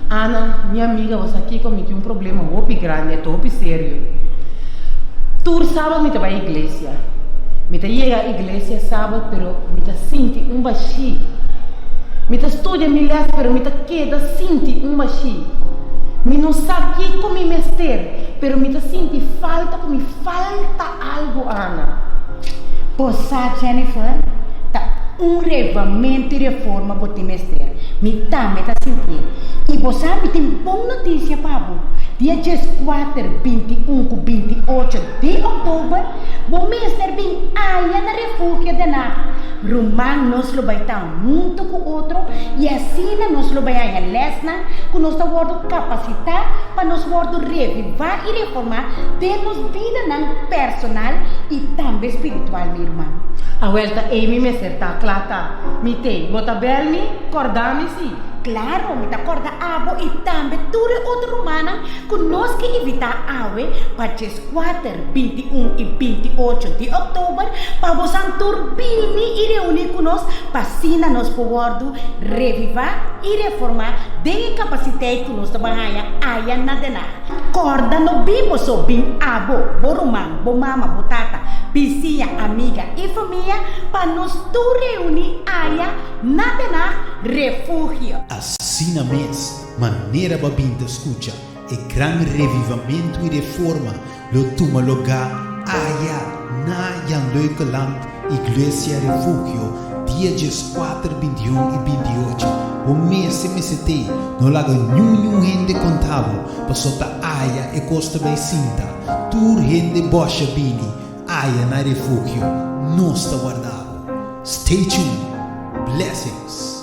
Ana, mi amiga, bo sa kiko? Mi tin un problema hopi grandi, e ta hopi serio. Tur sabat mi ta bai iglesia. Mi ta yega iglesia sabat, pero mi ta sinti un bashí. Mi ta studia mi les, pero mi ta keda sinti un bashí. Mi no sa kiko mi mester, pero mi ta sinti falta ku mi falta algu, Ana. Bo sa, Jennifer, ta un revamento i reforma bo tin mester. Mi tambe ta sintié. I bo sa, mi tin bon notisia pa bo. Dia dieskuater, 21 ku 28 di òktober, bo mester bin aya na Refugio Den Haag. Ruman, nos lo bai ta huntu ku otro i asina nos lo bai haña lèsnan ku nos ta wòrdu kapasitá pa nos wòrdu revivá i reformá den nos bidanan personal i tambe spiritual, mi ruman. Awel ta ei mi mester ta kla ta. Mi t'ei, bo ta bèl mi? Kòrda mi si. Klaro, mi ta kòrda abo i tambe tur e otro rumannan ku nos ke invitá awe pa 4, 21 i 28 di òktober pa bosan tur bini i reuní ku nos pa asina nos por wòrdu revivá i reformá den e kapasiteit ku nos ta ban haña aya na Den Haag. Kòrda no bin boso, bin abo, bo ruman, bo mama, bo tata, bisiña, amiga i famia pa nos tur reuní aya na Den Haag Refugio. Asina mes, manera bo a bin ta skucha, e gran revivamentu i reforma lo tuma lugá aya na Jan Leukeland Iglesia Refugio dia 14, 21 i 28. Bo mester mester t'ei, no laga niun niun hende konta bo, paso ta aya e kos ta bai sinta. Tur hende bòsha bini aya na Refugio, nos ta warda bo. Stay tuned! Blessings!